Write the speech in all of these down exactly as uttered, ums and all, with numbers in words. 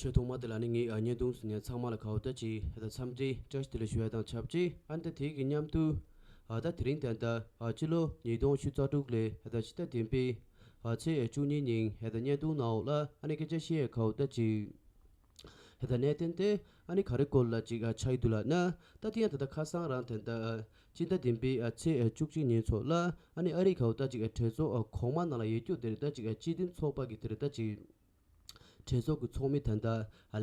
ཆོས་ཐོག་མ་དེ་ལ་ནི་ངས་ཨ་བརྙན་ཐུང་བཟོ་མཁན་ཚང་མ་ལ་གའུ་ད་ཅིག་ཨ་ད་འཚམས་འདྲི་བཀྲ་ཤིས་བདེ་ལེགས་ཞུ་ཡ་དང་ཆབས་ཅིག་ཨ་ནི་ད་དེ་གི་མཉམ་དུ་ཨ་ད་དེ་རིང་ད་ད་ཨ་སྤྱི་ལོ་ཉིས་སྟོང་ཉི་ཤུ་རྩ་དྲུག་ལོའི་ཨ་ད་ཕྱི་ཟླ་བདུན་པའི་ཨ་ཚེས་བཅུ་གཉིས་ཉིན་ཨ་ད་བརྙན་ཐུང་ནང་འོག་ལ་ཨ་ནི་སྐད་ཆ་བཤད་ཡ་གའུ་ད་ཅིག་ཨ་ད་གནད་དོན་དེ་ཨ་ནི་ག་རེ་སྐོར་ལ་ཅིག་ཨ་ཆགས་ཀྱི་འདུག་ལབ་ན། ད་དེ་ཡང་ད་ད་ཁ་སང་རང་ད་ད་ཨ་སྤྱི་ཟླ་བདུན་པའི་ཨ་ཚེས་བཅུ་གཅིག་ཉིན་ཚོ་ལ་ཨ་ནི་ཨ་རི་གའུ་ད་ཅིག་ཨ་གྲོས་ཚོགས་ཨ་གོང་མ་ནང་ལ་ཡོད་རྒྱུ་དེ་རེད། ད་ཅིག་ཨ་སྤྱི་མཐུན་ཚོགས་པ་གི་དེ་རེད། ད་ཅིག་གྲོས་ཚོགས་ཀྱི་ཚོགས་མི་ད་ལྟ་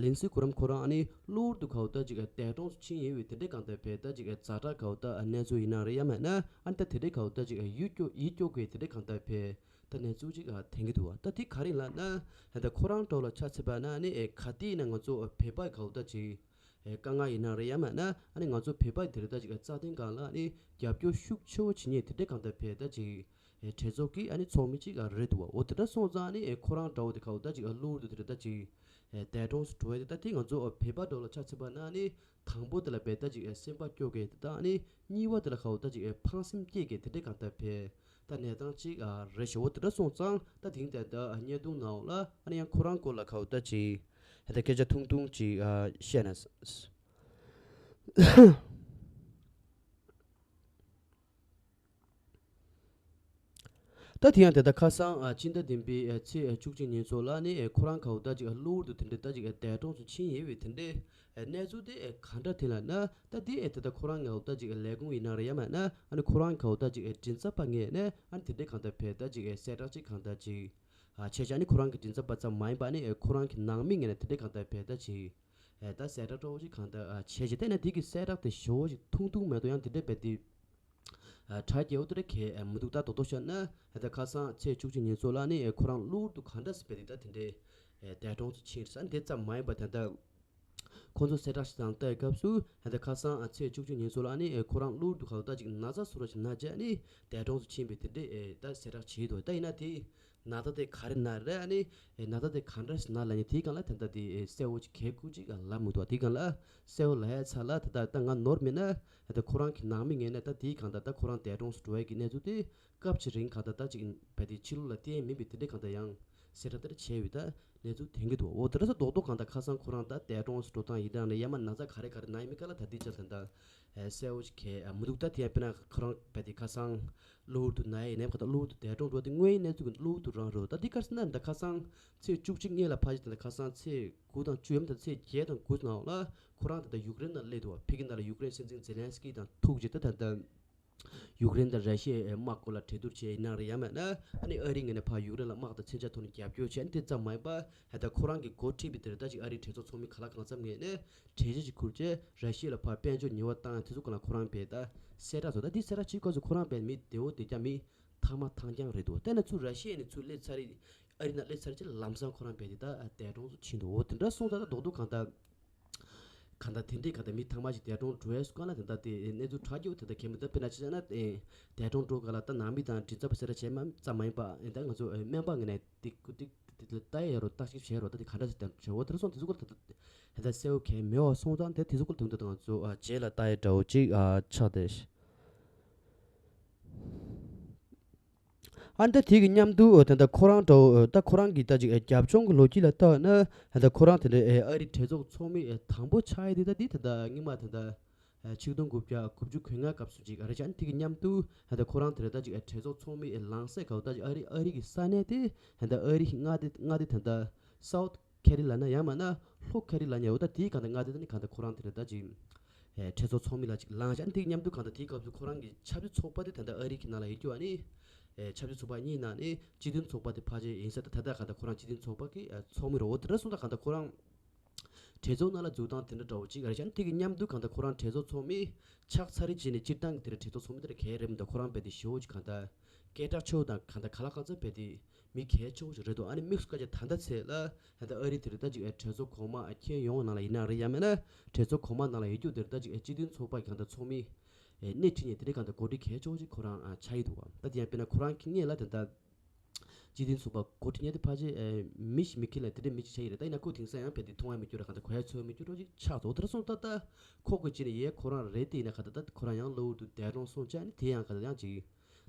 ལིན་སི་གྷི་རམ་ཁོ་རང་ཨ་ནི་གློ་བུར་དུ་གའུ་ད་ཅིག་འདས་གྲོངས་སུ་ཕྱིན་ཡོད་པའི་དེ་འདྲའི་གང་ལྟར་བས་ད་ཅིག་ཛ་དྲག་གའུ་ད་གནས་ཚུལ་ཡིན་ན་རེད་ཡ་མེད་ན། ཨ་ནི་ད་དེ་འདྲའི་གའུ་ད་ཅིག་ཡིད་སྐྱོ་ཡིད་སྐྱོ་དགོས་དེ་འདྲའི་གང་ལྟར་བས་ད་གནས་ཚུལ་ཅིག་ཐོན་གྱི་འདུག་བ། ད་དེ་ག་རེ་ལབ་ན་ད་ཁོ་རང་འགྲོ་ལ་ཆ་ཚིག་པ་ན་ཨ་ནི་ག་དུས་ཡིན་ན་ང་ཚོ་བོད་པ་གའུ་ད་ཅིག་དཀའ་ངལ་ཡིན་ན་རེད་ཡ་མེད་ན། ཨ་ནི་ང་ཚོ་བོད་པ་དེ་འདྲ་ད་ཅིག་རྩ་དོན་སྒང་ལ་ཨ་ནི་རྒྱབ་སྐྱོར་ཤུགས་ཆེ་བོ་བྱེད་མཁན་དེ་འདྲའི་གང་ལྟར་བས་ད་ཅིག་ཨེ་གྲོས་ཚོགས་ཀྱི་ཨ་ནི་ཚོགས་མི་གཅིག་ཨ་རེད་འདུག་བ། འོ་དེ་འདྲ་སོང་ཙང་ཨ་ནི་ཨེ་ཁོ་རང་འདྲ་བོ་དེ་གའུ་ད་ཅིག་ཨ་གློ་བུར་དུ་དེ་འདྲ་ད་ཅིག་ཨེ་འདས་གྲོངས་སུ་འགྲོ་ཡ་དེ་ད་དེ་ང་ཚོ་ཨ་བོད་པ་འདྲ་བོ་ལ་ཆ་མཚོན་པ་ན་ཨ་ནི་དང་པོ་དེ་ལ་བས་ད་ཅིག་ཨེ་སེམས་པ་སྐྱོ་གི་དེ་དང་ཨ་ནི་གཉིས་པ་དེ་ལ་གའུ་ད་ཅིག་ཨེ་ཕངས་སེམས་སྐྱེ་གི་དེ་འདྲའི་གང་ལྟར་བས་ད་གནས་སྟངས་གཅིག་ཨ་རེད་ཤག་འོ་དེ་འདྲ་སོང་ཙང་ད་དེང་དེ་ད་ཨ་བརྙན་ཐུང་ནང་ལ་ཨ་ནི་ཡང་ཁོ་རང་སྐོར་ལ་གའུ་ད་ཅིག་ཨེ་ད་སྐད་ཆ་ཐུང་ཐུང་ཅིག་ཨ་བཤད་ན། ད་དེ་ཡང་དེ་ལྟར་ཁ་སང་ཨ་སྤྱི་ཟླ་བདུན་པའི་ཨ་ཚེས་ཨ་བཅུ་གཅིག་ཉིན་ཚོ་ལ་ནི་ཨ་ཁོ་རང་གའུ་ད་ཅིག་ཨ་གློ་བུར་དུ་དེ་འདྲའི་ད་ཅིག་ཨ་འདས་གྲོངས་སུ་ཕྱིན་ཡོད་པའི་དེ་འདྲའི་ཨ་གནས་ཚུལ་དེ་ཨ་ག་འདྲ་དེ་ལ་ན། ད་དེ་ཨ་དེ་ལྟར་ཁོ་རང་གའུ་ད་ཅིག་ཨ་ལས་ཁུངས་ཡིན་ན་རེད་ཡ་མེད་ན། ཨ་ནི་ཁོ་རང་གའུ་ད་ཅིག་ཨ་མགྲིན་ཚབ་པ་ངོས་ནས་ཨ་ནི་དེ་འདྲའི་གང་ལྟར་བས་ད་ཅིག་ཨ་གསལ་བསྒྲགས་ཅིག་གང་ལྟར་ཅིག་ཨ་བྱས་ཀྱང་ཨ་ནི་ཁོ་རང་གི་མགྲིན་ཚབ་པ་ཙམ་མ་ཡིན་པ་ཨ་ནི་ཨ་ཁོ་རང་གི་ནང་མི་ངོས་ནས་དེ་འདྲའི་གང་ལྟར་བས་ད་ཅིག་ཨ་ད་གསལ་བསྒྲགས་འདྲ་བོ་ཅིག་གང་ལྟར་ཨ་བྱས་ཀྱི་ད་ནི་དེ་གི་གསལ་བསྒྲགས་དེ་ཞེ་པོ་ཅིག་ཐུང་ཐུང་མེད་དོ། ཡང་དེ་འདྲའི་བས་དེ། ཨ་གྲ་རྒྱས་པོ་དེ་འདྲ་གས་ཨ་མི་འདུག་ད་རྡོག་རྡོག་བཤད་ན་ཨ་ད་ཁ་སང་ཚེས་བཅུ་གཅིག་ཉིན་ཚོ་ལ་ནི་ཨ་ཁོ་རང་གློ་བུར་དུ་ག་འདྲ་སེ་བས་དེ་ད་དེ་འདྲའི་ཨ་འདས་གྲོངས་སུ་ཕྱིན་རེད་ས་ནི་དེ་ཙམ་མ་ཡིན་པ་ད་ལྟ་ཁོང་ཚོ་གསལ་བསྒྲགས་ཤིག་དང་ལྟ་བའི་སྐབས་སུ་ཨ་ད་ཁ་སང་ཨ་ཚེས་བཅུ་གཅིག་ཉིན་ཚོ་ལ་ནི་ཨ་ཁོ་རང་གློ་བུར་དུ་ག་ད་ཅིག་ན་ཚ་བཟོ་འདྲ་ཅིག་ན་བྱས་ནི་འདས་གྲོངས་སུ་ཕྱིན་པའི་དེ་འདྲའི་ཨ་ད་གསལ་བསྒྲགས་བྱས་འདུག་ད་ཡིན་ན་དེ། ན་ཚ་དེ་ག་རེ་ན་རེད། ཨ་ནི་ཨེ་ན་ཚ་དེ་ག་འདྲ་ཞིག་ན་ལབ་ནས་དེའི་སྒང་ལ་ད་ལྟ་དེ་ཨེ་གསལ་བོ་ཅིག་གལ་ཁུག་ཅིག་ལབ་མི་འདུག་དེའི་སྒང་ལ་གསལ་བོ་ལབ་ཡ་ཚ་ལ་ད་ལྟ་ད་ང་ནོར་མེད་ན་ད་ལྟ་ཁོ་རང་གི་ནང་མི་ངོས་ནས་ད་དེའི་སྒང་ད་ལྟ་ཁོ་རང་འདས་གྲོངས་སུ་འགྲོ་ཡ་གི་གནས་ཚུལ་དེ་སྐབས་ཅིག་རིང་གང་ད་ལྟ་ཅིག་བས་དེ་ཕྱི་ལོགས་ལ་བསྟན་མིན་པའི་དེ་འདྲའི་གང་ད་ཡང་གསལ་བསྒྲགས་དེ་འདྲ་བྱས་ཡོད། ད་གནས་ཚུལ་དེང་གི་འདུག་འོ་དེ་འདྲ་ས་རྡོག་རྡོག་གང་ད་ཁ་སང་ཁོ་རང་ད་འདས་གྲོངས་སུ་འགྲོ་སྟངས་ཡིན་སྟངས་ནས་ཡ་མ་ན་ཚ་ག་རེ་ག་རེ་ན་ཡིན་མིན་ག་ལ་ད་ལྟའི་ཆར་ད་ལྟ། ཨེ་གསལ་བོ་ཞིག་གས་ཨ་མི་འདུག་ད་དེ་ཡང་དཔེར་ན་ཁོ་རང་བས་དེ་ཁ་སང་གློ་བུར་དུ་ན་ཡི་ནས་ཁ་ད་གློ་བུར་དུ་འདས་གྲོངས་འགྲོ་དེ་དངོས་ཡོད་གནས་ཚུལ་གྱི་གློ་བུར་དུ་རང་རེད། ད་དེ་ག་རེ་ཟེར་ན་ད་ཁ་སང་ཚེས་བཅུ་གཅིག་སྔོན་ལ་ཕལ་ཆེར་ད་ཁ་སང་ཚེས་དགུ་དང་བཅུ་ཡམ་ད་ཚེས་བརྒྱད་དང་དགུ་ནང་ལ་ཁོ་རང་ད་ད་ཡུཀ་རེན་ནང་སླེབས་འདུག་ཕ་གི་ནང་ལ་ཡུཀ་རེན་སྲིད་འཛིན་ཛེ་ལན་སི་ཀི་དང་ཐུག་རྗེས་ད་ད་ད་ཡུཀ་རེན་དང་ར་ཤི་ཡའི་དམག་སྐོར་ལ་གྲོས་བསྡུར་བྱས་ཡིན་ན་རེད་ཡང་མེད་ན་ཨ་ནི་ཨ་རིའི་ངོས་ནས་ཕར་ཡུཀ་རེན་ལ་དམག་དང་མཚོན་ཆ་ཐོག་ནས་རྒྱབ་སྐྱོར་བྱས་ཨ་ནི་དེ་ཙམ་མ་ཡིན་པ་ད་ད་ཁོ་རང་གི་འགོ་ཁྲིད་པའི་དེར་ད་ཅིག་ཨ་རིའི་གྲོས་ཚོགས་ཚོགས་མི་ག་ལ་གང་འཚམ་ངོས་ནས། གྲོས་གཞི་ཞིག་ཁུར་བྱས་ར་ཤི་ཡ་ལ་ཕར་དཔལ་འབྱོར་ཉེས་པ་བཏང་ཡ་དེ་ཚོ་སྐོར་ལ་ཁོ་རང་བས་ད་གསལ་བསྒྲགས་བཟོ། ད་འདི་གསལ་བསྒྲགས་བྱེད་སྐབས་སུ་ཁོ་རང་བས་མི་བདེ་བོ་བདེ་རྐྱང་མི་ཐང་མ་ཐང་རྐྱང་རེད་འདུག་དེ་ན་ཚུར་ར་ཤི་ཡ་ནས་ཚུར་སླེབས་ཚར་རེད། ཨ་རི་ནང་སླེབས་ཚར་རྗེས་ལམ་སང་ཁོ་རང་བས་དེ་ད་འདས་གྲོངས་སུ་ཕྱིན་འདུག་འོ་དེ་འདྲ་སོང་ཙང་ད་རྡོག་རྡོག་གང་ལྟར་གང་ལྟར་དེ་འདྲའི་གང་ལྟར་མི་ཐང་མ་ཞིག་འདས་གྲོངས་འགྲོ་ཡས་སུ་གང་ལ་དེ་ལྟར་དེ་གནས་ཚུལ་དྲག་རྒྱུ་དེ་ལྟར་གལ་མི་འདུག་དཔེར་ན་ཆ་བཞག་ན་འདས་གྲོངས་འགྲོ་ག་ལ་ད་ནང་མི་དང་མགྲིན་ཚབ་པ་ཟེར་བྱས་མ་ཙམ་མ་ཡིན་པ་ད་ང་ཚོ་སྨན་པ་ངོས་ནས་དེ་དེ་དེ་ལ་ལྟ་ཡ་རོ་བརྟག་ཞིབ་བྱས་རོ་ད་དེ་ག་འདྲ་ཞིག་དང་བྱས་འོ་དེ་འདྲ་སོང་དེ་ཚོ་སྐོར་ལ་ད། ད་ལྟ་གསལ་བོ་གང་མེད་པ་སོང་ཙང་དེ་དེ་ཚོ་སྐོར་དུང་དུ་དང་ཚོ་ཨ་རྗེས་ལ་ལྟ་ཡི་འདྲ་བོ་ཅིག་ཨ་ཆགས་ཏེ། ཨ་ད་དེ་གི་མཉམ་དུ་ཨ་ད་ལྟ་ཁོ་རང་འདྲ་བོ་ཨ་ད་ཁོ་རང་གི་ད་ཅིག་ཨ་རྒྱབ་ལྗོངས་ཀྱི་ལོ་རྒྱུས་ལ་ལྟ་བ་ན་ཨ་ད་ཁོ་རང་དེ་འདྲ་ཨ་ཨ་རི་གྲོས་ཚོགས་ཚོགས་མི་ཨ་དང་པོ་ཆགས་ཡི་དེ་ད་དེ་ད་ལྟ་སྔོན་མ་ད་ལྟ་ཨ་ཆིག་སྟོང་དགུ་བརྒྱ་དགུ་བཅུ་གོ་ལྔ་སྐབས་སུ་ཅིག་ཨ་རི་ཅན་དེ་གི་མཉམ་དུ་ཨ་ད་ཁོ་རང་དེ་འདྲ་ད་ཅིག་ཨ་གྲོས་ཚོགས་ཚོགས་མི་ཨ་ལངས་སའི་སྐབས་ད་ཅིག་ཨ་རི་ཨ་རི་གི་ས་གནས་དེ་ཨ་ད་ཨ་རི་མངའ་སྡེ་མངའ་སྡེ་ད་ལྟ་སའུ་ཐི་ཁེ་རི་ལ་ན་ཡང་མིན་ན་ལྷོ་ཁེ་རི་ལ་ན་འོ་ད་དེའི་གང་ལྟར་མངའ་སྡེ་ད་ནི་གང་ལྟར་ཁོ་རང་དེ་རེད་ད་ཅིག་ཨེ་གྲོས་ཚོགས་ཚོགས་མི་ལ་ཅིག་ལངས་ཤག་དེའི་མཉམ་དུ་གང་ལྟར་དེའི་སྐབས་སུ་ཁོ་རང་གི་ཆབ་སྲིད་ཚོགས་པ་དེ་ད་ལྟ་ཨ་རི་གི་ནང་ལ་ཡོད་རྒྱུ་ཨ་ནི་ཨེ་ཆབ་སྲིད་ཚོགས་པ་གཉིས་ནང་ནས་སྤྱི་མཐུན་ཚོགས་པ་དེ་ཕལ་ཆེར་ཡིན་ས་ད་ད་ལྟ་གང་ལྟར་ཁོ་རང་སྤྱི་མཐུན་ཚོགས་པ་གི་ཨེ་ཚོགས་མི་རེད། འོ་དེ་འདྲ་སོང་ད་གང་ལྟར་ཁོ་རང་གྲོས་ཚོགས་ནང་ལ་འཛུལ་སྟངས་དེ་འདྲ་འདྲ་བོ་ཅིག་རེད་ཤག་དེ་གི་མཉམ་དུ་གང་ལྟར་ཁོ་རང་གྲོས་ཚོགས་ཚོགས་མི་ཆགས་ཚར་རེད་བྱས་ནས་སྤྱིར་བཏང་གི་དེ་འདྲ་གྲོས་ཚོགས་ཚོགས་མི་དེ་འདྲ་ག་རེ་མི་འདུག་ཁོ་རང་རྦད་དེ་ཞེ་པོ་ཅིག་གང་ལྟར་སྐད་གྲགས་ཆེ་བོ་དང་གང་ལྟར་ག་ལ་གང་འཚམ་རྦད་དེ་མི་གལ་ཆེ་བོ་ཞིག་རེད་འདུག་ཨ་ནི་དམིགས་སུ་བཀར་བྱས་ད་ལྟ་ཚེ་ལ་ད་ལྟ་ཨ་རི་དེ་རེད་ད་ཅིག་ཨ་གྲོས་ཚོགས་གོང་མ་ཨ་ཁྱོན་ཡོངས་ནང་ལ་ཡིན་ན་རེད་ཡང་མིན་ན་གྲོས་ཚོགས་གོང་མ་ནང་ལ་ཡོད་རྒྱུ་དེ་རེད་ད་ཅིག་ཨ་སྤྱི་མཐུན་ཚོགས་པ་གང་ལྟར་ཚོགས་མི་ཨེ་སྣེ་ཁྲིད་ནས་དེ་འདྲའི་གང་ལྟར་འགོ་ཁྲིད་གལ་ཆེ་བོ་ཞིག་ཁོ་རང་ཨ་ཆགས་ཡི་འདུག་བ། ད་དེ་ཡང་དཔེར་ན་ཁོ་རང་གི་སྔོན་ལ་ད་ལྟ་སྤྱི་མཐུན་ཚོགས་པ་འགོ་ཁྲིད་མཁན་དེ་ཕལ་ཆེར་ཨེ་མི་ཞིག་མི་ཁྱེར་ལ་དེ་འདྲའི་མི་ཞིག་ཆགས་ཡི་རེད། ད་ཡིན་ན་ཁོ་དེང་སང་ཡང་རྦད་དེ་མཐོང་ཡ་མི་འགྱུར་ར་གང་ལྟར་གོ་ཡ་ཚོར་མི་འགྱུར་རོ་ཅིག་ཆགས་འདུག་དེ་འདྲ་སོང་ད་ད་ཁོ་གི་ཅི་ནས་ཡས་ཁོ་རང་རེད་དེ་ཡིན་ན་གང་ལྟར་ད་ཁོ་རང་ཡང་གློ་བུར་དུ་འདས་གྲོངས་སོང་ཅག་ནི་དེ་ཡང་གང་ལྟར་ཡང་ཅིག་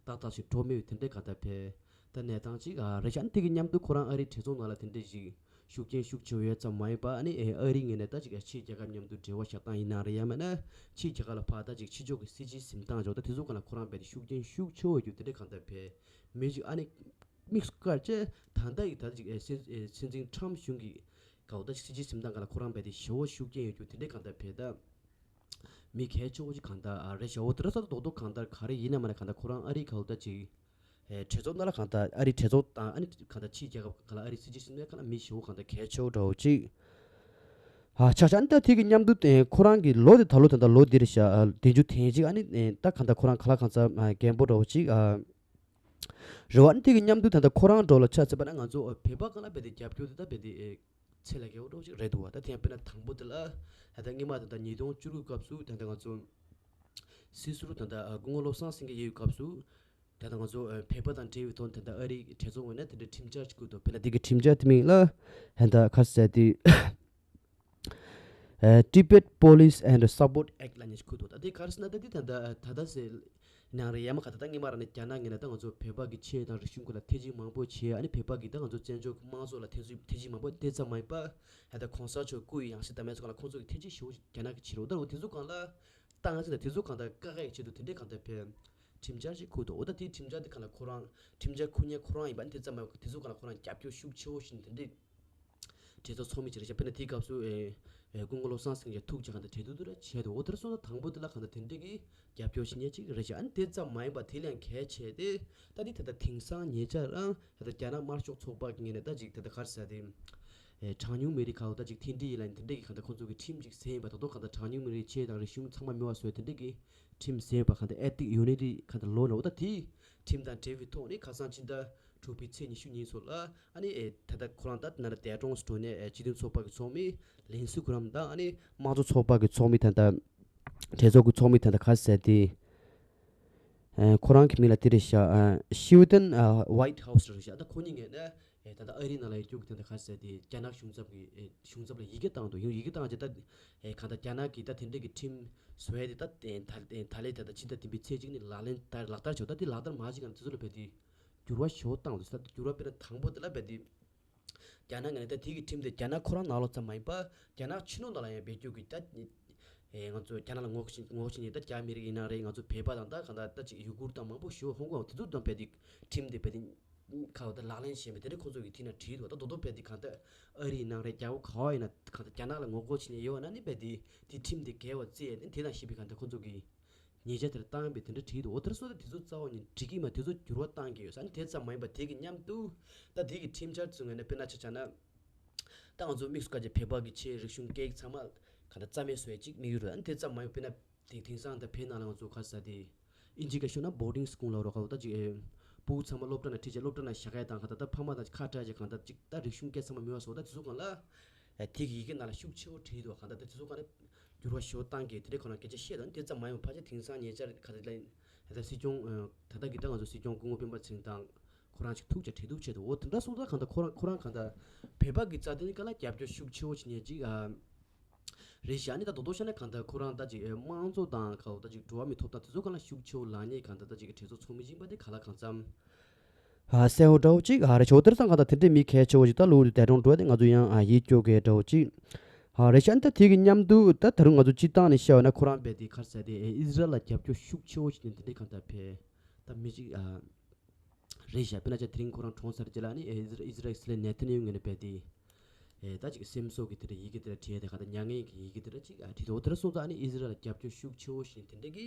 ཏག་ཏག་ཞིག་འགྲོ་མེད་པའི་དེ་འདྲའི་གང་ལྟར་བས་ད་གནས་སྟངས་ཅིག་ཨ་རེད་ཤག་ཨ་ནི་དེ་གི་མཉམ་དུ་ཁོ་རང་ཨ་རིའི་གྲོས་ཚོགས་ནང་ལ་དེ་འདྲ་ཞིག་ ཤུགས་རྐྱེན་ཤུགས་ཆེ་བ་ཡོད་ཙམ་མ་ཡིན་པ། ཨ་ནི་ཨ་རིའི་ངོས་ནས་ད་ཅིག་ཕྱིའི་རྒྱལ་ཁབ་མཉམ་དུ་འབྲེལ་བ་བཞག་སྟངས་ཡིན་ན་རེད། ཡང་མིན་ན་ཕྱིའི་རྒྱལ་ཁབ་ལ་ཕར་ད་ཅིག་ཕྱི་ཕྱོགས་ཀྱི་སྲིད་ཇུས་འཛིན་སྟངས་འཇོག་ད་དེ་ཚོ་སྒང་ལ་ཁོ་རང་རྦད་དེ་ཤུགས་རྐྱེན་ཤུགས་ཆེ་བ་ཡོད་རྒྱུ་དེ་འདྲ་གང་ལྟར་བྱས། མི་ཅིག་ཨ་ནི་དམིགས་སུ་བཀར་བྱས་ད་ལྟ་ཡི་ད་ཅིག་ཨེ་སྲིད་ཨེ་སྲིད་འཛིན་ཁྲམ་གཞུང་གི་གའོ་ད་ཅིག་སྲིད་ཇུས་འཛིན་སྟངས་སྒང་ལ་ཁོ་རང་རྦད་དེ་ཞེ་པོ་ཤུགས་རྐྱེན་ཡོད་རྒྱུ་དེ་འདྲ་གང་ལྟར་བྱས། ད་མི་གལ་ཆེ་བོ་ཅིག་གང་ལྟར་ཨ་རེད་ཤག་འོ་དེ་འདྲ་ས་ད་རྡོག་རྡོག་གང་ལྟར་ག་རེ་ཡིན་ན་མ་ན་གང་ལྟར་ཁོ་རང་ཨ་རིའི་གའོ་ད་ཅིག་ཨེ་གྲོས་ཚོགས་ནང་ལ་གང་ལྟར་ཨ་རིའི་གྲོས་ཚོགས་དང་ཨ་ནི་གང་ལྟར་ཕྱིའི་རྒྱལ་ཁབ་གང་ལ་ཨ་རིའི་སྲིད་ཇུས་འཛིན་སྟངས་སྒང་ལ་མི་ཞེ་པོ་གང་ལྟར་གལ་ཆེ་བོ་འདྲ་བོ་ཅིག་ཨ་ཆ་ཆ་ཨ་ནི་ད་དེ་གི་མཉམ་དུ་ཨེ་ཁོ་རང་གི་ལོ་དེ་ད་ལོ་དེ་ད་ལོ་འདི་རེད་ཤག་ཨ་བདུན་ཅུ་དོན་གཅིག་ཨ་ནི་ཨེ་ད་གང་ལྟར་ཁོ་རང་ག་ལ་གང་ཚ་ཨ་རྒན་པོ་འདྲ་བོ་ཅིག་ཨ་རེད་བ། ཨ་ནི་དེ་གི་མཉམ་དུ་ད་ལྟ་ཁོ་རང་འགྲོ་ལ་ཆ་ཚད་པ་ན་ང་ཚོ་ཨ་བོད་པ་གང་ལ་རྦད་དེ་རྒྱབ་སྐྱོར་དེ་ད་རྦད་དེ་ཨེ་ཚད་ལས་བརྒལ་བ་འདྲ་བོ་ཅིག་རེད་འདུག་བ། ད་དེ་ཡང་དཔེར་ན་དང་པོ་དེ་ལ་ཨ་ད་སྔོན་མ་ད་ད་ཉིས་སྟོང་བཅུ་དགུ་སྐབས་སུ་ད་ད་ང་ཚོ་སྲིད་ཟུར་ད་ད་ཨ་སྐུ་ངོ་བློ་བཟང་སེང་གེ་ཡོད་སྐབས་སུ། ད་ལྟ་ང་ཚོ་ཨ་བོད་པ་དང་འབྲེལ་བའི་ཐོག་ད་ལྟ་ཨ་རིའི་གྲོས་ཚོགས་ངོས་ནས་དེ་འདྲའི་ཁྲིམས་འཆར་ཅིག་བཀོད་འདུག་དཔེར་ན་འདི་གི་ཁྲིམས་འཆར་དེ་མིང་ལ་ད་ལྟ་ག་རེ་ཟེར་དེ་ཨ་Tibet Police and Support Act ལབ་ནས་ཅིག་བཀོད་འདུག་ད་དེ་ག་རེ་ཟེར་ན་ད་འདི་ད་ལྟ་ད་ལྟ་ཟེར་ནང་རེད་ཡ་མ་ག་ད་ལྟ་སྔོན་མ་རང་ནས་རྒྱ་ནག་ངོས་ནས་ད་ང་ཚོ་བོད་པ་གི་ཆོས་དང་རིག་གཞུང་སྐོར་ལ་ཐེ་ཇུས་མང་པོ་བྱས། ཨ་ནི་བོད་པ་གི་ད་ང་ཚོ་བཙན་བྱོལ་གི་དམངས་གཙོ་ལ་ཐེ་ཇུས་ཐེ་ཇུས་མང་པོ་དེ་ཙམ་མ་ཡིན་པ་ད་ལྟ་གོང་ས་མཆོག་སྐུ་ཡི་ཡང་སྲིད་དང་མེད་ཚོ་ག་ལ་ཁོང་ཚོ་གི་ཐེ་ཇུས་ཞེ་པོ་རྒྱ་ནག་གི་བྱེད་རོགས་ད་འོ་དེ་ཚོ་གང་ལ། ཏང་ཅིག་དང་དེ་ཚོ་གང་ལྟར་བཀག་ཡག་ཆེད་དུ་དེ་འདྲའི་གང་ལྟར་བས་ཁྲིམས་འཆར་ཞིག་ཁུར་འདུག་འོ་ད་དེའི་ཁྲིམས་འཆར་དེ་གང་ལ་ཁོ་རང་ཁྲིམས་འཆར་ཁུར་མཁན་ཁོ་རང་ཡིན་པ་ནི་དེ་ཙམ་མ་ཡོད་དེ་ཚོ་གང་ལ་ཁོ་རང་རྒྱབ་སྐྱོར་ཤུགས་ཆེ་བོ་ཞིག་དེ་འདྲའི་གྲོས་ཚོགས་ཚོགས་མི་ཅིག་རེད་ཤག་དཔེར་ན་དེའི་སྐབས་སུ་ཨེ་ཨེ་སྐུ་ངོ་བློ་བཟང་སེང་གེ་ཐུག་ཅིག་གང་ལྟར་གྲོས་བསྡུར་དུ་ར་བྱས་འདུག་འོ་དེར་སོང་ཙང་དང་པོ་དེ་ལ་གང་ལྟར་དེ་འདྲའི་གི་རྒྱབ་སྐྱོར་ཞིག་ཉེ་ཅིག་རེད་ཤག་ཨ་ནི་དེ་ཙམ་མ་ཡིན་པ་དེ་ལས་གལ་ཆེ་དེ་ད་ནི་ད་ལྟ་དེང་སང་ཉེ་ཆར་རང་ད་ལྟ་རྒྱ་ནག་དམར་ཤོག་ཚོགས་པ་གི་ངོས་ནས་ད་ཅིག་ད་ལྟ་ག་རེ་ཟེར་དེ། ཨེ་གྲངས་ཉུང་མི་རིགས་ཁག་ད་ཅིག་མཐུན་སྒྲིལ་ཡིན་ལ་དེ་འདྲ་གི་གང་ལྟར་ཁོང་ཚོ་གི་ཁྲིམས་ཅིག་བཟོས་ཡིན་པ་ད་དུང་གང་ལྟར་གྲངས་ཉུང་མི་རིགས་ཆོས་དང་རིག་གཞུང་ཚང་མ་མི་བ་བཟོས་དེ་འདྲ་གི་ཁྲིམས་བཟོས་ཡིན་པ་གང་ལྟར་Ethnic Unity གང་ལྟར་Law ལ་འོ་ད་དེའི་ཁྲིམས་དང་འབྲེལ་བའི་ཐོག་ནས་ཁ་སང་ཕྱི་ཟླ་དྲུག་པའི་ཚེས་ཉི་ཤུ་ཉིན་སོགས་ལ་ཨ་ནི་ཨེ་ད་ལྟ་ཁོ་རང་ད་ན་ར་འདས་གྲོངས་སུ་འགྲོ་ནས་ཨེ་སྤྱི་མཐུན་ཚོགས་པ་གི་ཚོགས་མི་ལིན་སི་གྷི་རམ་དང་ཨ་ནི་དམངས་གཙོ་ཚོགས་པ་གི་ཚོགས་མི་ད་ལྟ་གྲོས་ཚོགས་ཀྱི་ཚོགས་མི་ད་ལྟ་ག་རེ་ཟེར་དེ། ཨ་ཁོ་རང་གི་མིང་ལ་དེ་རེད་ཤག་ཨ་ཤིའུ་ཏན་ཨ་White House རེད་ཤག་ད་ཁོ་གཉིས་ངོས་ནས་ཨེ་ད་ལྟ་ཨ་རིའི་ནང་ལ་ཡོད་རྒྱུ་གི་དེ་འདྲ་ག་རེ་ཟེར་དེ་རྒྱ་ནག་གཞུང་ཚབ་ཀྱི་ཨེ་གཞུང་ཚབ་ལ་ཡི་གེ་བཏང་འདུག་ཡང་ཡི་གེ་བཏང་རྗེས་ད་ཨེ་གང་ལྟར་རྒྱ་ནག་གིས་ད་དེ་འདྲ་གི་ཁྲིམས་བཟོ་ཡ་དེ་ད་ཨེ་ད་ཨེ་ད་ལས་ད་ལྟ་ཕྱི་ཟླ་བདུན་པའི་ཚེས་གཅིག་ནས་ལག་ལེན་བསྟར་ལག་བསྟར་བྱས་ད་དེ་ལག་བསྟར་མ་བྱས་གོང་དེ་ཚོ་ལ་རྦད་དེ་འགྱུར་བ་ཞེ་པོ་བཏང་འདུག་ད་འགྱུར་བ་དཔེར་ན་དང་པོ་དེ་ལ་རྦད་དེ། རྒྱ་ནག་ངོས་ནས་ད་དེ་གི་ཁྲིམས་དེ་རྒྱ་ནག་ཁོ་རང་ནང་ལོགས་ཙམ་མ་ཡིན་པ་རྒྱ་ནག་ཕྱི་ནང་ནང་ལ་ཡང་འབེབས་རྒྱུ་གི་ད་ཨེ་ང་ཚོ་རྒྱ་ནག་ལ་ངོ་རྒོལ་ངོ་རྒོལ་བྱེད་མཁན་ད་རྒྱ་མི་རིགས་ཡིན་ན་རེད། ང་ཚོ་བོད་པ་དང་ད་གང་ལྟར་ད་ཅིག་ཡུ་གུར་དང་མང་པོ་ཞིག་ཧོང་ཀོང་དེ་ཚོ་དང་རྦད་དེ་ཁྲིམས་དེ་རྦད་དེ་ཁ་བ་ད་ལག་ལེན་བྱས་པའི་དེ་འདྲ་ཁོང་ཚོ་གི་དེ་ན་བྲིས་འདུག་ད་རྡོག་རྡོག་རྦད་དེ་གང་ལྟར་ཨ་རི་ཡིན་ན་རེད། རྒྱ་བོད་ག་བ་ཡིན་ན་གང་ལྟར་རྒྱ་ནག་ལ་ངོ་རྒོལ་བྱེད་མཁན་ཡོད་ན་ནི་རྦད་དེ་དེ་ཁྲིམས་དེ་འགལ་བ་བརྩིས་ནི་དེ་ན་ཞེས་པའི་གང་ལྟར་ཁོང་ཚོ་གི་ཉེས་ཆད་དེར་བཏང་པའི་དེ་འདྲ་བྲིས་འདུག་འོ་དེར་སོང་ཙང་དེ་ཚོ་རྩ་བ་ནས་འགྲིག་གི་མ་དེ་ཚོ་འགྱུར་བ་བཏང་གི་ཡོད་ས་ནི་དེ་ཙམ་མ་ཡིན་པ་དེ་གི་མཉམ་དུ་ད་དེ་གི་ཁྲིམས་འཆར་ཚོ་ངོས་ནས་དཔེར་ན་ཆ་བཞག་ན་ད་ང་ཚོ་དམིགས་སུ་བཀར་གྱི་བོད་པ་གི་ཆོས་རིག་གཞུང་སྐད་ཡིག་ཚང་མ་ག་འདྲ་རྩ་མེད་བཟོ་ཡ་ཅིག་དམིགས་ཡུལ་རེད། ཨ་ནི་དེ་ཙམ་མ་ཡིན་པ་དཔེར་ན་དེ་དེང་སང་ད་བོད་ནང་ལ་ང་ཚོ་ག་རེ་ཟེར་དེ་ཨིན་ཇི་སྐད་ཤོད་ན་བོར་ཌིང་སི་ཀུལ་ལབ་རོགས་ག་ད་ཅིག་ཕྲུ་གུ་ཚང་མ་སློབ་གྲྭ་ནང་ཁྲིད་བྱས་སློབ་གྲྭ་ནང་བཞག་ཡ་དང་ག་ད་ད་ཕ་མ་དང་ཁ་བྲལ་བྱས་གང་ད་ཅིག་ད་རིག་གཞུང་སྐད་ཚང་མ་མི་བ་བཟོ་ད་དེ་ཚོ་གང་ལ། ཨ་དེ་གི་ཡི་གེ་ནང་ལ་ཤུགས་ཆེ་བོ་བྲིས་འདུག་གང་ལྟར་ད་དེ་ཚོ་ག་ནས་འགྱུར་བ་ཞེ་པོ་བཏང་གི་དེ་འདྲའི་ཁོ་རང་སྐད་ཆ་བཤད་དང་དེ་ཙམ་མ་ཡོང་བ་ཕལ་ཆེར་དེང་སང་ཉེ་ཆར་ག་ཚོད་ལ་ད་ལྟ་སྲིད་སྐྱོང་ད་ལྟ་གི་ད་ང་ཚོ་སྲིད་སྐྱོང་སྐུ་ངོ་སྤེན་པ་ཚེ་རིང་དང་ཁོ་རང་ཅིག་ཐུག་ཅིག་བྲིས་འདུག་བྱས་འདུག་འོ་དེ་འདྲ་སོང་ཙང་གང་ལྟར་ཁོ་རང་ཁོ་རང་གང་ལྟར་བོད་པ་གི་རྩ་དོན་ག་ལ་རྒྱབ་སྐྱོར་ཤུགས་ཆེ་བོ་བྱེད་མཁན་ཅིག་ཨ་རེད་ཤག་ཨ་ནི་ད་རྡོག་རྡོག་བཤད་ན་གང་ལྟར་ཁོ་རང་ད་ཅིག་དམངས་གཙོ་དང་ག་ད་ཅིག་འགྲོ་བ་མིའི་ཐོབ་ཐང་དེ་ཚོ་ག་ལ་ཤུགས་ཆེ་བོ་ལངས་མཁན་གང་ལྟར་ད་ཅིག་གྲོས་ཚོགས་ཚོགས་མི་ཡིན་པ་དེ་ག་ལ་གང་འཚམ། ཨ་གསལ་བོ་འདྲ་བོ་ཅིག་ཨ་རེ་ཆོ་དེར་སང་ག་ད་དེ་འདྲའི་མི་གལ་ཆེ་བོ་ཅིག་ད་ལོ་དེ་འགྲོ་འགྲོ་དེ་ང་ཚོ་ཡང་ཨ་ཡིད་སྐྱོ་གི་འདྲ་བོ་ཅིག་ཨ་རེ་ཤ་ཨ་ནི་ད་དེ་གི་མཉམ་དུ་ད་ད་རུང་ང་ཚོ་སྤྱི་བཏང་ནས་བཤད་པ་ན་ཁོ་རང་རྦད་དེ་ག་རེ་ཟེར་དེ་ཨེ་ཨིས་རལ་ལ་རྒྱབ་སྐྱོར་ཤུགས་ཆེ་བོ་ཞིག་ནས་དེ་འདྲའི་གང་ལྟར་བས་ད་མི་ཅིག་ཨ་རེད་ཤག་དཔེར་ན་ཆ་དེ་རིང་ཁོ་རང་གྲོངས་ཚར་རྗེས་ལ་ཨ་ནི་ཨེ་ཨིས་རལ་ཨིས་རལ་སྲིད་བློན་ནེ་ཐན་ཡ་ཧུ་ངོས་ནས་རྦད་དེ་ཨེ་ད་ཅིག་སེམས་གསོ་གི་དེ་འདྲ་ཡི་གེ་དེ་འདྲ་བྲིས་ཏེ་ག་ད་མྱ་ངན་གྱི་ཡི་གེ་དེ་འདྲ་ཅིག་ཨ་བྲིས་འདུག་འོ་དེ་འདྲ་སོང་ཙང་ཨ་ནི་ཨིས་རལ་ལ་རྒྱབ་སྐྱོར་ཤུགས་ཆེ་བོ་ཞིག་དེ་འདྲ་གི་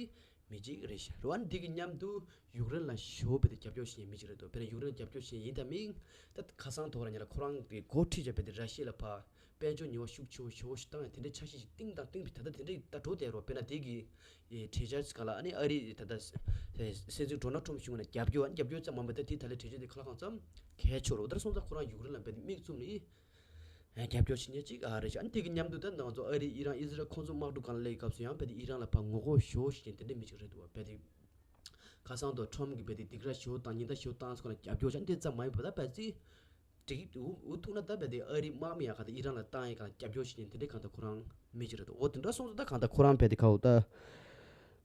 མི་གཅིག་རེད་ཤག་རེད་བ། འདི་གི་མཉམ་དུ་ཡུཀ་རེན་ལ་ཞེ་པོ་བྱས་ཏེ་རྒྱབ་སྐྱོར་བྱེད་མཁན་མི་གཅིག་རེད་འདུག་དཔེར་ན་ཡུཀ་རེན་ལ་རྒྱབ་སྐྱོར་བྱེད་མཁན་ཡིན་དང་མིན། ད་ཁ་སང་དོ་ར་ཉིན་ལ་ཁོ་རང་གི་འགོ་ཁྲིད་བྱས་པའི་དེ་ར་ཤི་ཡ་ལ་ཕར་དཔལ་འབྱོར་ཉེས་པ་ཤུགས་ཆེ་བོ་ཞེ་པོ་ཞིག་བཏང་ཡ་དེ་འདྲའི་འཆར་གཞི་ཞིག་བཏིང་དང་བཏིང་བའི་ད་ལྟ་དེ་འདྲའི་ད་འགྲོ་བསྡད་རོགས། དཔེར་ན་དེ་གི་གྲོས་འཆར་ཅིག་སྒང་ལ་ཨ་ནི་ཨ་རི་ད་ལྟ་སྲིད་འཛིན་ཌོ་ནལ་ཊམ་གཞུང་ནས་རྒྱབ་སྐྱོར་ཨ་ནི་རྒྱབ་སྐྱོར་ཙམ་མ་མེད་ད་དེ་ད་ལྟའི་གྲོས་འཆར་དེ་ཁ་ལ་གང་འཚམ་གལ་ཆེ་རོགས། དེ་འདྲ་སོང་ཙང་ཁོ་རང་ཡུཀ་རེན་ལ་རྦད་དེ་མིག་བཙུམ་ནས། རྒྱབ་སྐྱོར་བྱེད་མཁན་ཅིག་ཨ་རེད་ཤག་ཨ་ནི་དེ་གི་མཉམ་དུ་ད་ང་ཚོ་ཨ་རི་ཨི་རན་ཨི་ཟི་རལ་ཁོང་ཚོ་དམག་འཁྲུག་སྒང་ལ་སླེབས་སྐབས་སུ་ཡང་རྦད་དེ་ཨི་རན་ལ་ཕར་ངོ་རྒོལ་ཞེ་པོ་ཞིག་དེ་འདྲ་མི་ཅིག་རེད་འདུག་བ། རྦད་དེ་ཁ་སང་དུ་ཊམ་གི་རྦད་དེ་སྡིགས་ར་ཞེ་པོ་བཏང་ཉེན་བརྡ་ཞེ་པོ་བཏང་སོང་ལ་རྒྱབ་སྐྱོར་བྱས་ཨ་ནི་དེ་ཙམ་མ་ཡིན་པ་ད་རྦད་དེ་འགྲིག་འུ་ཐུག་ན་ད་རྦད་དེ་ཨ་རི་དམག་མི་ཡང་ག་ད་ཨི་རན་ལ་བཏང་ཡས་ག་ལ་རྒྱབ་སྐྱོར་བྱེད་མཁན་དེ་འདྲའི་གང་ལྟར་ཁོ་རང་མི་ཅིག་རེད་འདུག་འོ་དེ་འདྲ་སོང་ཙང་ད་གང་ལྟར་ཁོ་རང་རྦད་དེ་ཁ་འུ་ད།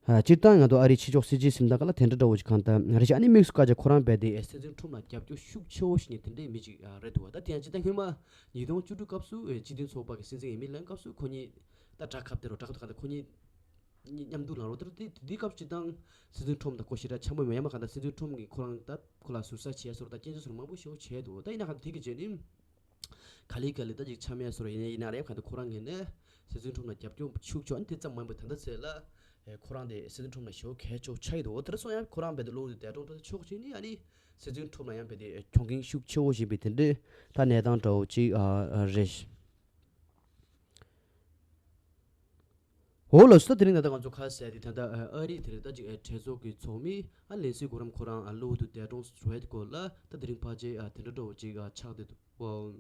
ཨ་སྤྱིར་བཏང་ང་ཚོ་ཨ་རིའི་ཕྱི་ཕྱོགས་སྲིད་ཇུས་ཟིན་ཐང་ག་ལ་དེ་འདྲ་འདྲ་བོ་ཞིག་གང་ལྟར་རེད་ཤག་ཨ་ནི་དམིགས་སུ་བཀར་བྱས་ཁོ་རང་རྦད་དེ་སྲིད་འཛིན་ཁྲོམ་ལ་རྒྱབ་སྐྱོར་ཤུགས་ཆེ་བོ་ཞིག་ནས་དེ་འདྲའི་མི་ཅིག་རེད་འདུག་བ། ད་དེ་ཡང་སྤྱིར་བཏང་སྔོན་མ་ཉིས་སྟོང་བཅུ་དྲུག་སྐབས་སུ་སྤྱི་མཐུན་ཚོགས་པ་གི་སྲིད་འཛིན་ཡིན་མིན་ལན་སྐབས་སུ་ཁོ་གཉིས་ད་དགྲ་ཁ་དེ་རུ་དགྲ་ཁ་དེ་ག་ད་ཁོ་གཉིས་མཉམ་དུ་ལངས་རོགས་དེ་རུ་དེ་དེ་སྐབས་སྤྱིར་བཏང་སྲིད་འཛིན་ཁྲོམ་དང་ཁོ་ཞེ་དྲག་འཆམ་པོ་མེད། ཡང་མ་གང་ལྟར་སྲིད་འཛིན་ཁྲོམ་གིས་ཁོ་རང་ད་ཁོ་ལ་ཟུར་ཟ་བྱས་སོར་ད་སྐྱོན་བརྗོད་སོར་མང་པོ་ཞིག་བྱས་འདུག་ད་ཡིན་ན་གང་ལྟར་དེ་གི་རྗེས་ནི། ག་ལེ་ག་ལེ་ད་ཅིག་ཆ་མེད་སོར་ཡིན་ཡིན་ན་རེད། གང་ལྟར་ཁོ་རང་ངོས་ནས་སྲིད་འཛིན་ཁྲོམ་ལ་རྒྱབ་སྐྱོར་ཤུགས་ཆེ་བ་ནི་དེ་ཙམ་མང་པོ་ད་ལྟ་ཚེ་ལ་ཨེ་ཁོ་རང་དེ་སྲིད་འཛིན་ཁྲོམ་ལ་ཞེ་པོ་གལ་ཆེ་བོ་ཆགས་ཡོད་འདུག་འོ་དེར་སོང་ཡང་ཁོ་རང་རྦད་དེ་གློ་བུར་དུ་འདས་གྲོངས་འགྲོ་ཆོག་ཅིག་ནི་ཨ་ནི་སྲིད་འཛིན་ཁྲོམ་ལ་ཡང་རྦད་དེ་གྱོང་གུན་ཤུགས་ཆེ་བོ་བཞིན་པའི་དེ་འདྲའི་ད་གནས་སྟངས་འདྲ་བོ་ཅིག་ཨ་རེད། འོ་ལགས་སོ། ད་དེ་རིང་ད་ལྟ་ང་ཚོ་ཁ་གསལ་དེ་ད་ལྟ་ཨ་རི་དེ་རེད། ད་ཅིག་ཨ་གྲོས་ཚོགས་ཀྱི་ཚོགས་མི་ཨ་ལིན་སི་གྷོ་རམ་ཁོ་རང་ཨ་གློ་བུར་དུ་འདས་གྲོངས་སུ་འགྲོ་བའི་སྐོར་ལ་ད་དེ་རིང་ཕལ་ཆེར་ཨ་དེ་འདྲ་འདྲ་བོ་ཅིག་ཨ་ཆགས་བསྡད་འདུག་འོ།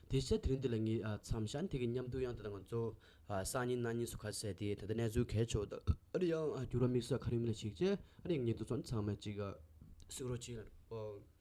དེ་བྱས་དེ་རིང་འདི་ལ་ངས་ཨ་མཚམས་བཞག་དེ་གི་མཉམ་དུ་ཡང་ད་ལྟ་ང་ཚོ་ཨ་སང་ཉིན་གནངས་ཉིན་སུ་ཁ་གསལ་དེ་ད་ལྟ་གནས་ཚུལ་གལ་ཆེ་བོ་ད་ཨ་རི་ཡང་ཨ་འགྱུར་བ་དམིགས་བསལ་ག་རེ་མིན་ལ་ཞིག་བྱས་ཨ་རི་ངས་འདུ་ཚོགས་ཚང་མ་ཅིག་ཨ་གཟིགས་རོགས་བྱེད་ལ་འོ།